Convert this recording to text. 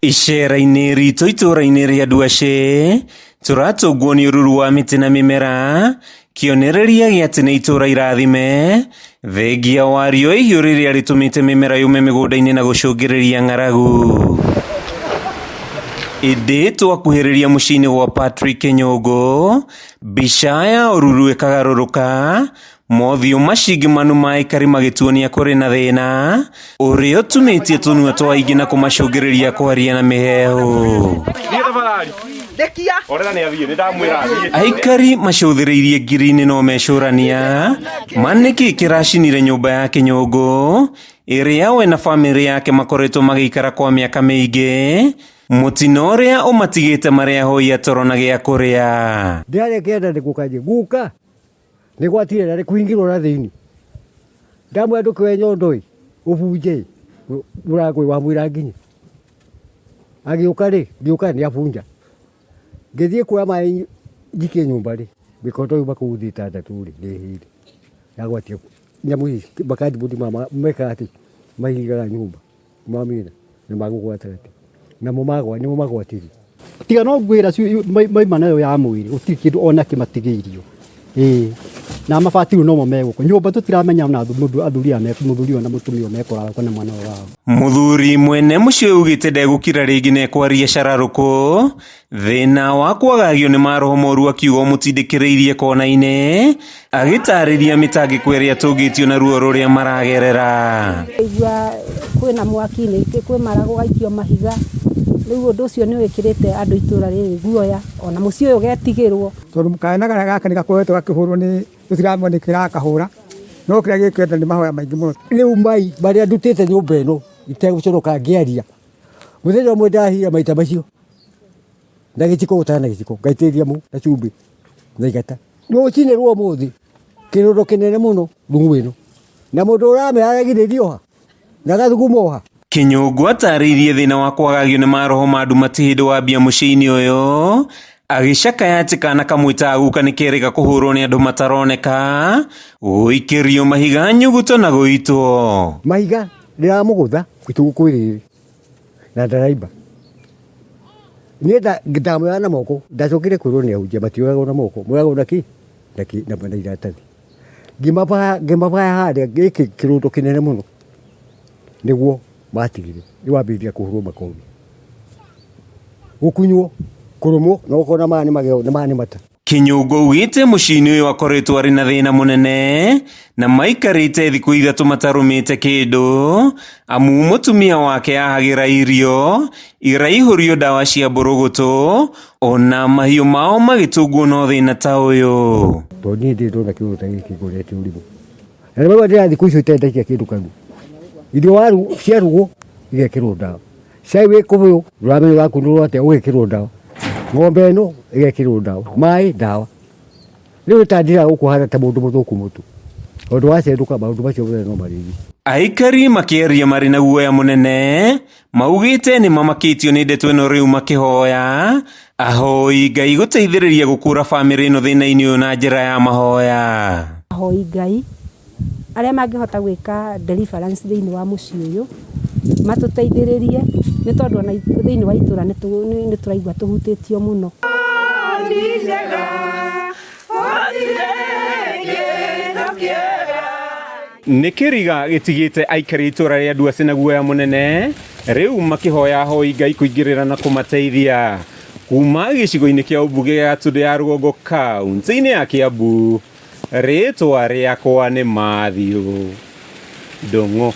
Icera-inĩ ritũ itũra-inĩ rĩa Ndwacĩ, tũratũngwo nĩ ũruru wa mĩtĩ na mĩmera, kĩonereria gĩa atĩ nĩ itũra irathime, thengia wa riũa ihiũ rĩrĩa rĩtũmĩte mĩmera yũme mĩgũnda-inĩ na gũcũngĩrĩria ng'aragu. Ĩndĩ twakuhĩrĩria mũciĩ-inĩ gwa Patrick Kĩnyũngũ, mbica ya ũruru ĩkagarũrũka, mothiũ macingimanu ma aikari magĩtuonia kũrĩ na thĩna ũrĩa ũtumĩtie tũnua twa aingĩ na kũmacũngĩrĩria kwaria na mĩheehũ. Aikari macũthĩrĩirie ngiri-inĩ no mecũrania ma nĩkĩ kĩracinire nyũmba ya Kĩnyũngũ ĩrĩa we na bamĩrĩ yake makoretwo magĩikara kwa mĩaka mĩingĩ, mũtino ũrĩa ũmatigĩte marĩ ahoi a toro na gĩa kũrĩa. Ndĩrarĩa kĩanda nĩ gũka guka nĩ gwatire na nĩ kũingĩrwo na thĩinĩ ndamwĩra ndũkĩoe nyondo ĩ ũbunje ĩ mũrango ĩ wamwĩra nginye agĩũka rĩ ngĩũka nĩ abunja ngĩthiĩ kuoya maĩ njikie nyũmba rĩ mĩkondo yuma kũu thĩ ĩtandatũ rĩ nĩ ĩhĩire yagwatia nyamũ ici makandibũndi mekaga atĩ mahingaga nyũmba mamina na magũkũ gatagatĩ namo magwa nĩmo magwatirie. Tiga no ngwĩra maima nayo ya mwĩrĩ gũtirĩ kĩndũ ona kĩmatigĩirio ĩĩ na mabati rĩu nomo megũkũ nyũmba tũtiramenya ona athuri aya mũthuri ũyũ na mũtumia ũyũ mekũrara kũ na mwana ũyũ wao. Mũthuri mwene mũciĩ ũyũ augĩte ndegũkira rĩngĩ na ekwaria cararũkũ thĩna wa kwagagio nĩ maroho moru akiuga ũmũtindĩkĩrĩirie kona-inĩ agĩtarĩria mĩtangĩko ĩrĩa tũngĩtio na ruo rũrĩa maragerera. Igua kwĩna mwaki ningĩ kwĩ mara gũgaikio mahiga rĩu ũndũ ũcio nĩ wĩkĩrĩte andũ itũra rĩrĩ guoya ona mũciĩ ũyũ ũgetigĩrwo. Tondũ kana karĩa gaka nĩ gakoretwo gakĩhũrwo nĩ tũtiramenya nĩkĩ karakahũra no kĩrĩa gĩkwenda nĩ mahoya maingĩ mũno. Rĩu mai marĩa ndutĩte nyũmba ĩno itegũconoka ngĩaria mũthenya ũmwe ndahira maita macio na gĩciko gũtara na gĩciko ngaitĩrĩria mu na cumbĩ na igata rũcinĩ rwa ũmũthĩ kĩrũndo kĩnene mũno rungu ĩno na mũndũ ũramera aragirĩrio ha na gathugumwo ha. Kĩnyũngũ atarĩirie thĩna wa kwagagio nĩ maroho ma nduma ti hĩndĩ wambia mũciĩ-inĩ ũyũ agĩcakaya atĩ kana kamwĩtaga guka nĩ kerĩga kũhũrwo nĩ andũ mataroneka gũikĩrio mahiga nyuguto na gũitwo. Mahiga ndĩramũgũtha itugu kwĩ rĩrĩ na ndaraimba niĩ ndamwĩra na moko ndacokire kwĩrwo nĩ ahunjia matiũragwo na moko moragwo na kĩ na kĩ na iratathi ngĩmabaya harĩa gĩkĩ kĩrũndo kĩnene mũno nĩguo matigire rĩu wambĩrĩria kũhũrwo makobi gũkunywo kũrũmwo na ũkona maya nĩ magego na maya nĩ mata. Kĩnyũngũ augĩte mũciĩ-inĩ ũyũ akoretwo arĩ na thĩna mũnene na maikarĩte thikũ ithatũ matarũmĩte kĩndũ amu mũtumia wake ahagĩra irio iraihũrio ndawa cia mbũrũgũtũ ona mahiũ mao magĩtũngwo no thĩna ta ũyũ. Tondũ niĩ ndirĩ ndona kĩũndũ ta gĩkĩ ngorete ũrimũ na nĩ maigua ndĩra thikũ icio itendaikia kĩndũ kanua irio waru ciarugwo igekĩrwo ndawa cai wĩ kũbũyũ ndũramenya ũrakunũrwo atĩa ũgekĩrwo ndawa ng'ombe ĩno ĩgekĩrwo ndawa maĩ ndawa rĩu ta ndira gũkũ hana ta mũndũ mũthũku mũtũ tondũ wacendũka maũndũ macio mothe no marĩthi. Aikari makĩaria marĩ na guoya mũnene maugĩte nĩ mamakĩtio nĩ ndeto ĩno rĩu makĩhoya ahoi Ngai gũteithĩrĩria gũkũra bamĩrĩ ĩno thĩna-inĩ ũyũ na njĩra ya mahoya. Ahoi Ngai arĩa mangĩhota gwĩka deliverance thĩinĩ wa mũciĩ ũyũ matũteithĩrĩrie nĩ tondũ ona thĩinĩ wa itũra nĩ tũraigua tũhutĩtio mũno. Nĩ kĩriga gĩtigĩte aikari itũra rĩa Ndwacĩ na guoya mũnene rĩu makĩhoya ahoi Ngai kũingĩrĩra na kũmateithia kuma gĩcigo-inĩ kĩa ũmbunge gĩa Gatũndũ ya Rũgongo kaunti-inĩ ya Kiambu. Rĩtwa rĩakwa nĩ Matthew Ndung'u.